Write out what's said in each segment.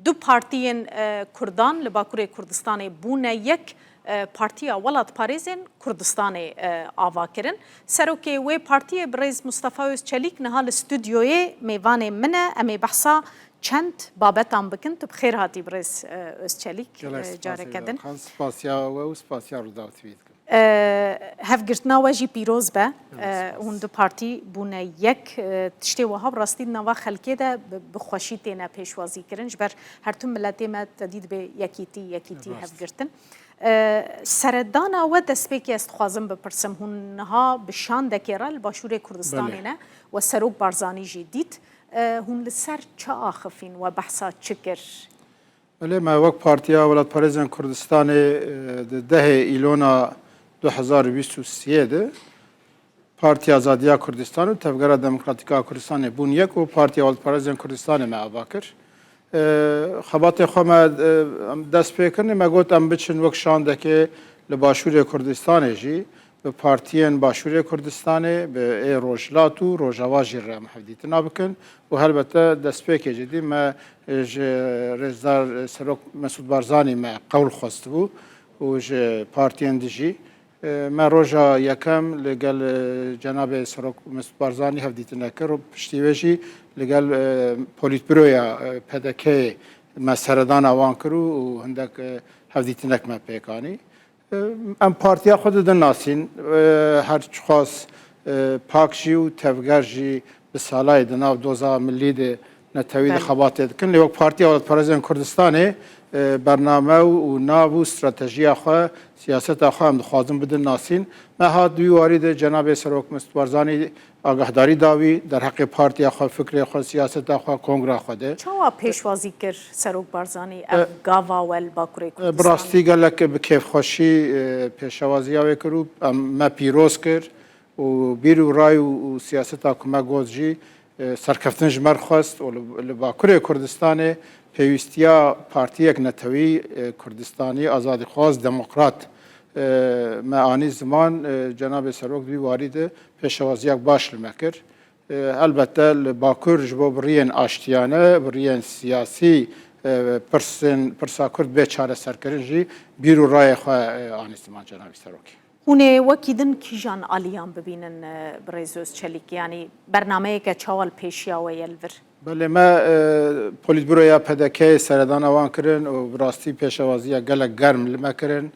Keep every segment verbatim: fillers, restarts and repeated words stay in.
Du partiyên e, Kurdan li Bakurê Kurdistanê bûne yek, e, Partiya Welatparêzên Kurdistanê e, ava kirin. Serokê wê partiyê birêz Mustafa Özçelîk niha li stûdyoyê mêvanê min e. Em ê behsa çend babetan bikin. Tu bi xêr hatî birêz e, Özçelîk. Gelek e, spas careke Eyda din. Xan, spasiya we û spasiya Rûdaw T V dikim. E, hevgirtina we jî pîroz be. Gelek E, spas. Hûn du partî bûne yek. E, tiştê wiha bi rastî di nava xelkê de bi, bi xweşî têne pêşwazî kirin. Ji ber her tim miletê me tedî dibe yekîtî, yekîtî Rast. hevgirtin. E, seredana we destpêkê ez dixwazim bipirsim. Hûn niha bi şandekê re li Başûrê Kurdistanê Belê. ne we Serok Barzanî jî dît. E, hûn li ser çi axifîn, we behsa çi kir? Belê, me wek Partiya Welatparêzên Kurdistanê, e, di dehê Îlona du hezar û bîst û sê de Partiya Azadiya Kurdistan û Tevgera Demokratîk a Kurdistanê bûn yek û Partiya Welatparêzên Kurdistanê me ava kir. E, xebatê xwe me, e, em dest pê kirinê, me got em biçin wek şandekê li Başûrê Kurdistanê jî bi partiyên Başûrê Kurdistanê, bi ê Rojhilat û Rojava jî re em hevdîtina bikin û helbete destpêkê jî dî me, e, ji Rêzdar, e, Serok Mesûd Barzanî me qewl xwestibû û ji partiyên din jî, e, me roja yekem li gel, e, cenabê Serok Mesûd Barzanî hevdîtine kir û piştî wê jî li gel, e, polîtbüroya, e, P D K'ê me seredana wan kir û, û hindek, e, hevdîtinek me pêk anî. Em partiya xwe didin nasîn. Her çiqas pak jî û tevger jî bi salayê di nav doza milî de netewî de Belê. xebatê dikin. Lê wek Partiya Welatparêzên Kurdistanê, e, bername û, û nav û stratejiya xwe, siyaseta xwe em dixwazin bidin nasîn. Me hat di wî warî de cenabê Serok Mesut Barzanî agahdarî da wî derheqê partiya xwe, fikrê xwe, siyaseta xwe, kongra xwe de. Çawa pêşwazî kir Serok Barzanî ev E, gava we li Bakurê e, Kurdistanê? Bi rastî gelek bi kêfxweşî, e, pêşewaziya wê kir û em me pîroz kir û bîr û ray û, û siyaseta ku me got jî, e, serkeftin ji me re xwest û li, li Bakurê Kurdistanê pêwîstiya partiyek netewî, e, Kurdistanî, azadîxwaz, demokrat, e, me anî ziman, e, cenabê Serok di wî warî de pêşewaziyek baş li me kir. E, helbette li Bakur ji bo biriyên aştiyane, biriyên siyasî, e, pirsên, pirsa Kurd bê çareserkirin jî bîr û rayê xwe, e, anî ziman cenabî Serokê. Hûn ê wekî din kîjan aliyan bibînin, e, birêz Özçelîk? Yanî bernameyeke çawa li pêşiya we ye li vir? Belê me, e, polîtbüroya P D K'ê seredana wan kirin û bi rastî pêşewaziya gelek germ li me kirin.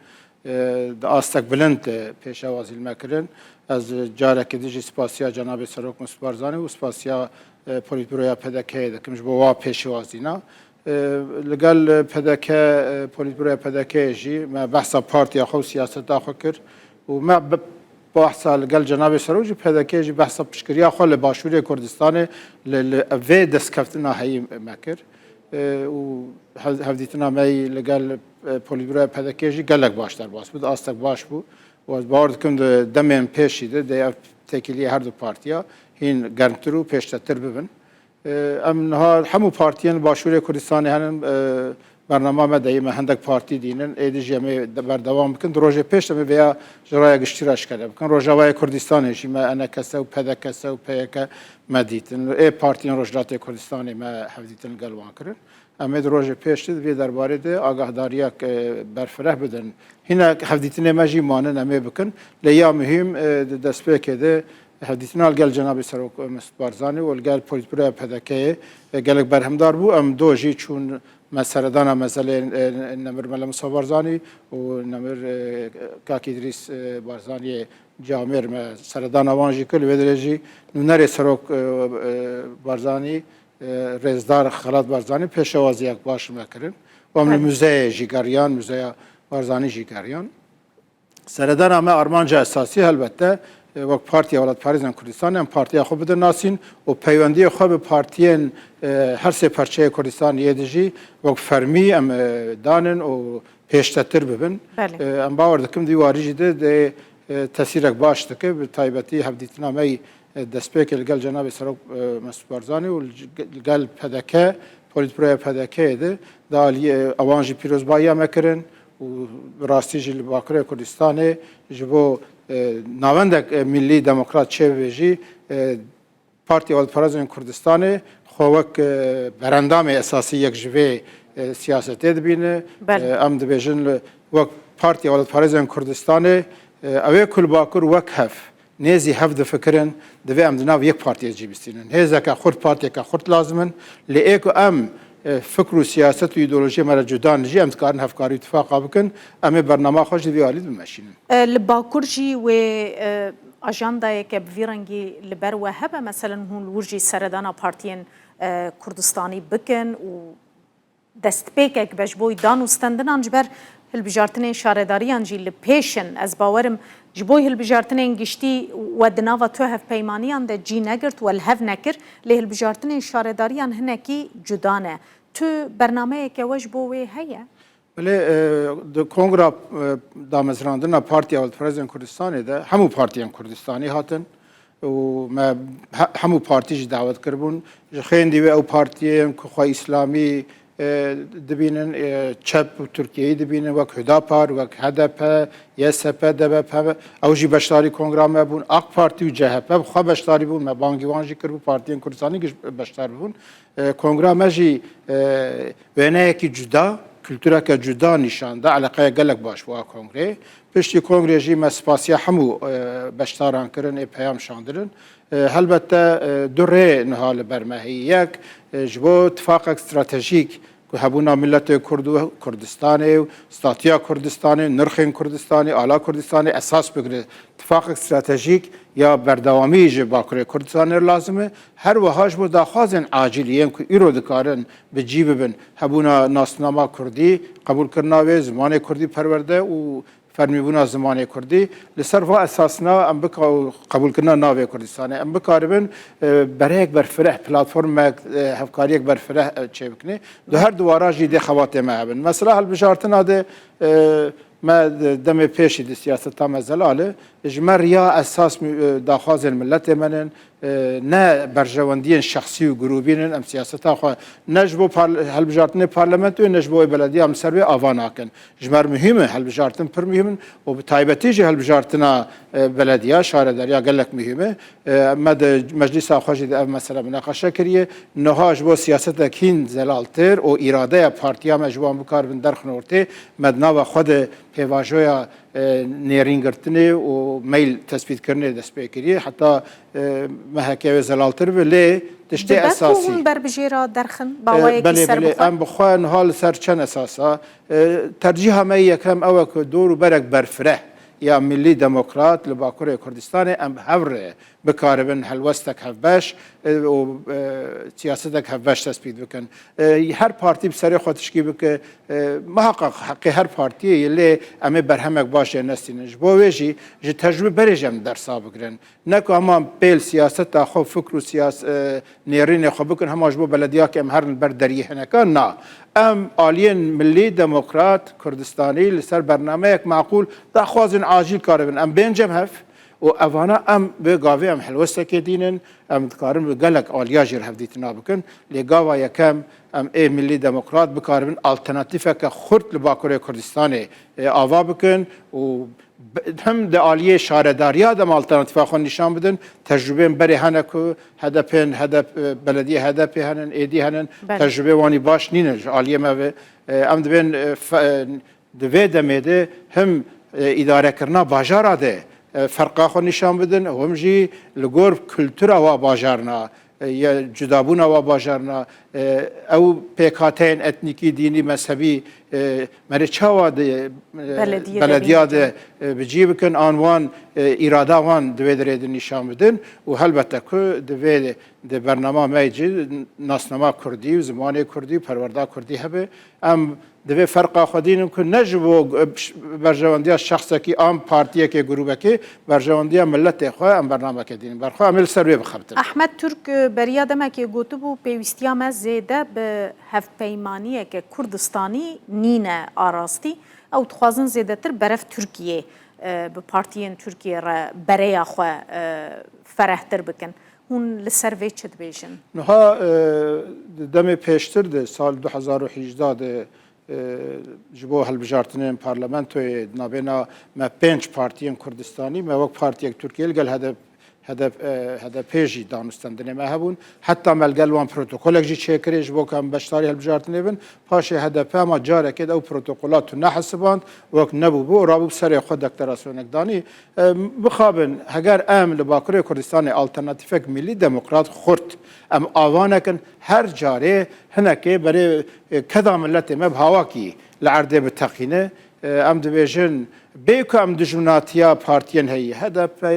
E, di astek bilind de pêşewazî li me kirin. Ez carekê din jî spasiya cenabê Serok Mesut Barzanî û spasiya, e, polîtbüroya P D K'ê dikim ji bo wa pêşewazîna. E, li gel P D K, e, polîtbüroya P D K'ê jî me behsa partiya xwe û siyaseta xwe kir û me bi, behsa li gel cenabê Serok jî P D K jî behsa piştgiriya xwe li Başûrê Kurdistanê li, li vê destkeftina heyî me kir. E, û hev-, hevdîtina me yî li gel, e, polîtbüroya P D K jî gelek baş derbas bû, di astek baş bû. Û ez bawer dikim di demên pêşî de dê ev têkiliyê her du partiya hîn germtir û pêştetir bibin. E, em niha hemû partiyên Başûrê Kurdistanê henin, e, bernama me de yî, me hindek partî dînin, êdî jî em ê de-, berdewam bikin. Di rojê pêş de em ê vêya ji raya giştî re eşkere bikin. Rojavayê Kurdistanê jî me E N K S û P D K S û P Y K me dîtin. Ê partiyên Rojhilatê Kurdistanê me hevdîtin li gel wan kirin. Em ê di rojê pêş de di vê derbarê de agahdariyek, e, berfireh bidin. Hîna hevdîtinê me jî manin em ê bikin. Lê ya muhîm, e, di destpêkê de hevdîtina li gel Cenabê Serok, e, Mesut Barzanî û li gel Polîtbüroya P D K'ê, e, gelek berhemdar bû. Em do jî çûn me seredana mezelê, e, Nemir Mele Musa Barzanî û Nemir, e, Kak Îdrîs, e, Barzaniyê camêr me seredana wan jî kir. Li vê derê jî nûnerê Serok, e, e, Barzanî, e, Rêzdar Xelat Barzanî pêşewaziyek baş me kirin. Û em li Belê. muzeyê jî geriyan, Muzeya Barzanî jî geriyan. Seredana me armanca esasî helbette, e, wek Partiya Welatparêzên Kurdistanê em partiya xwe bidin nasîn û peywendiyê xwe bi partiyên, e, her sê perçeyê Kurdistanê yê dijî wek fermî em, e, danin û pêştetir bibin. Belê. E, em bawer dikim di warî jî de, de, e, tesîrek baş dike, bi taybetî hevdîtina me yî, e, destpêkê li gel Cenabê Serok, e, Mesut Barzanî û li gel P D K, Polîtbüroya P D K'ê de, da aliyê, e, ewan jî pîrozbahiya me kirin û bi rastî jî li Bakurê Kurdistanê ji bo, e, navendek, e, milî demokrat çêbibe jî, e, Partiya Welatparêzên Kurdistanê xwe wek, e, berendamê esasî yek ji vê, e, siyasetê dibîne. Belê. E, em dibêjin li wek Partiya Welatparêzên Kurdistanê, e, ew ê ku li Bakur wek hev, nêzî hev difikirin, divê em di nav yek partiyê cî bistînin. Hêzeke xurt, partiyeke xurt lazim in. Lê ê ku em, e, fikr û siyaset û îdeolojiyê me re cuda in jî, em dikarin hevkarî û tifaqa bikin, em ê bernama xwe jî vî alî bimeşînin. E, li Bakur jî wê, e, ajandayeke bi vî rengî li ber we hebe? Meselen hûn li wir jî seredana partiyên, e, Kurdistanî bikin û destpêkek be ji bo dan û stendinan ji ber hilbijartinên şaredariyan jî li pêş in. Ez bawerim ji bo hilbijartinên giştî we di nava tu hevpeymaniyan de cî negirt, we li hev nekir, lê hilbijartinên şaredariyan hinekî cuda ne. Tu bernameyeke we ji bo wê heye? Belê, e, di kongra, e, damezrandina Partiya Welatparêzên Kurdistanê de hemû partiyên Kurdistanî hatin û me he-, hemû partî jî dawet kiribûn. Ji xêndî wê ew partiyên ku xwe îslamî, e, dibînin, e, çep û Tirkiyeyî dibînin, wek Hüdapar, wek H D P, Y S P, D B P, ew jî beşdarî kongra me bûn. AK Partî û C H P bi xwe beşdarî bûn, me bangî wan jî kiribû, partiyên Kurdistanî giş beşdar bûn. E, kongra me jî, e, wêneyekî cuda, kultureke cuda nîşan da, eleqeya gelek baş bû a kongreyê. Piştî kongrê jî me spasiya hemû, e, beşdaran kirin, ê peyam şandirin. E, helbette, e, du rê niha li ber me heye. Yek, e, ji bo tifaqek stratejîk ku hebûna miletê Kurd û Kurdistanê û statiya Kurdistanê, nirxên Kurdistanê, ala Kurdistanê esas bigire. Tifaqek stratejîk ya berdewamî ji Bakurê Kurdistanê lazim e. Her wiha ji bo daxwazên acîl yên ku îro dikarin bi cî bibin, hebûna nasnama Kurdî, qebûlkirina wê, zimanê Kurdî perwerde û fermîbûna zimanê Kurdî. Li ser va esasna em bika-, qebûlkirina navê Kurdistanê, em bikaribin, e, berhek berfireh, platformek, e, hevkariyek berfireh, e, çêbikinê. Di her dû wara jî dê xebatê me hebin. Mesela hilbijartina de, e, me di demê pêşî di siyaseta me zelal e. Ji me riya esas mü-, e, daxwazên miletê me nin, e, ne berjewendiyên şexsî û grûbî nin. Em siyaseta xwe ne ji bo par-, hilbijartinê parlamentoyê, ne ji bo wê belediya em ser wê ava nakin. Ji me re muhîm e, hilbijartin pir muhîm in û bi taybetî jî hilbijartina, e, belediya, şaredariya gelek muhîm e. E, me di meclîsa xwe jî de ev mesele minaqeşe kiriye. Niha ji bo siyasetek hîn zelaltir û îradeya partiya me ji wan bikaribin derxin ortê, me di nava xwe de pêvajoya, e, nêrîngirtinê û meyl tespîtkirinê dest pê kiriye. Heta, e, M H K wê zelaltir be, lê tiştê esasî. Dibe ku hûn berbijêra derxin, bi awayekî serbixwe? E, belê, belê. Em bi xwe niha li ser çend esasa, e, tercîha me yekem ew e ku dor û berek berfireh ya milî demokrat li Bakurê Kurdistanê em bi hev re bikaribin helwestek hevbeş, e, û, e, siyasetek hevbeş tespît bikin. E, her partî bi serê xwe tişkî bike, e, muhaqqaq heqê her partiyê ye, lê em ê berhemek baş jê nestînin. Ji bo wê jî ji tecrûbê berê jî em dersa bigirin. Ne ku hema pêl siyaseta xwe, fikr û siyas-, e, nêrînê xwe bikin, hema ji bo belediyakê em herin li ber deriyê hineka. Na. Em aliyên milî demokrat, Kurdistanî li ser bernameyek maqûl daxwazên acîl karibin em bên cem hev. Û evana em bi gavê em helwestekê dînin, em dikarin bi gelek aliya jî re hevdîtina bikin. Lê gava yekem em ê milî demokrat bikaribin alternatîfeke xurt li Bakurê Kurdistanê, e, ava bikin û be-, hem di aliyê şaredariya de em alternatîfa xwe nîşan bidin. Tecrûbeyên berê hene ku H D P'ên, H D P, e, belediyê H D P'ê henin, êdî henin. Belê. Tecrûbeyê wanî baş nîne ji aliyê me ve. E, em dibên, e, fe-, e, Di vê demê de him, e, îdarekirina bajara de, e, ferqa xwe nîşan bidin, him jî li gor kultura wa bajarna, e, ya cudabûna wa bajarna, e, ew pêkhateyên etnîkî, dînî, mezhebî, e, me rê çawa di, e, Belediyê de belediya bînin. De, e, bi cî bikin, an wan, e, îrada wan di vê dirê de nîşan bidin û helbete ku di vê, di bernama me jî nasnama kurdî û zimanê kurdî û perwerda kurdî hebe. Em Divê ferqa xwe dînin ku ne ji bo, e, berjewendiya şexsekî an partiyekê, grûbekê, berjewendiya miletê xwe em bernameke dînin ber xwe, em ê li ser wê bixebitin. Ahmet Türk, e, beriya demekê gotibû, pêwîstiya me zêde bi hevpeymaniyeke Kurdistanî nîne a rastî. Ew dixwazin zêdetir berev Tirkiyê, e, bi partiyên Tirkiyê re bereya xwe, e, ferehtir bikin. Hûn li ser vê çi dibêjin? Niha, e, di demê pêştir de, sal du hezar û hejdeh de, e, ji bo hilbijartinên parlamentoyê di navbêna me pênc partiyên Kurdistanî, me wek partiyek Tirkiyê li gel H D P, H D P, e, H D P jî danûstendinê me hebûn. Heta me li gel wan protokolek jî çêkirê ji bo ku em beşdarî hilbijartinê bin. Paşê H D P hema carekê de ew protokola tune hesiband, wek nebûbû û rabû serê xwe deklarasyonek danî. E, mixabin, heger em li Bakurê Kurdistanê alternatîfek milî demokrat xurt, em ava nekin, her carê hinekê berê, e, keda miletê me bi hawakî li erdê biteqîne. E, em dibêjin, bê ku em dijminatiya partiyên heyî, H D P,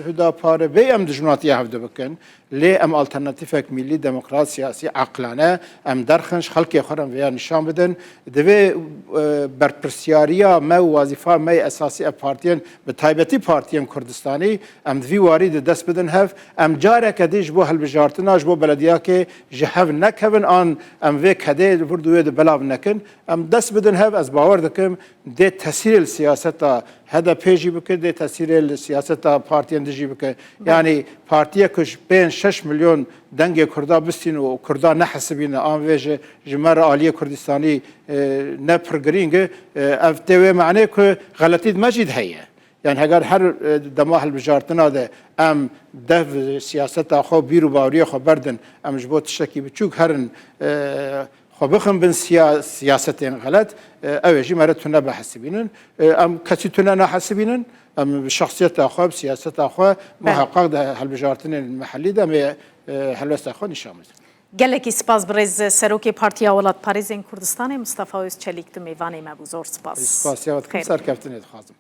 Hüdapar, bê em dijminatiya hev dibikin, lê em alternatîfek milî demokrat siyasî eqlane em derxin, ji xelkê xwe re em vêya nîşan bidin. Divê, e, berpirsiyariya me û wazîfa me yê esasî ev partiyên, bi taybetî partiyên Kurdistanî, em di vî warî de dest bidin hev. Em careke dî ji bo hilbijartina, ji bo belediyakê ji hev nekevin an em vê kedê li vir dû wê de belav nekin. Em dest bidin hev, ez bawer dikim, dê tesîrê li siyaseta H D P jî bike, dê tesîrê li siyaseta partiyên din jî bike. Belê. Yanî partiyek ku ji pênc şeş milyon dengê Kurda bistîne û Kurda nehesibîne, an vê ji, ji me re aliyê Kurdistanî, e, ne pir girîng e, e, ev tê wê manê ku xeletî di me jî de heye. Yanî heger her, e, dema hilbijartina de em dev siyaseta xwe, bîr û baweriya xwe berdin, em ji bo tiştekî biçûk herin, e, xwe bixin bin siya-, siyasetên xelet, e, ew ê jî me re tune bihesibînin. E, em kesî tune nahesibînin, em bi şexsiyeta xwe, bi siyaseta xwe muheqeq di hilbijartinên mehellî de em ê, e, helwesta xwe nîşan bidin. Gelekî spas birêz Serokê Partiya Welatparêzên Kurdistanê Mustafa Özçelik tu mêvanê me bû. Zor spas. Spasiya we dikim, serkeftinê dixwazim.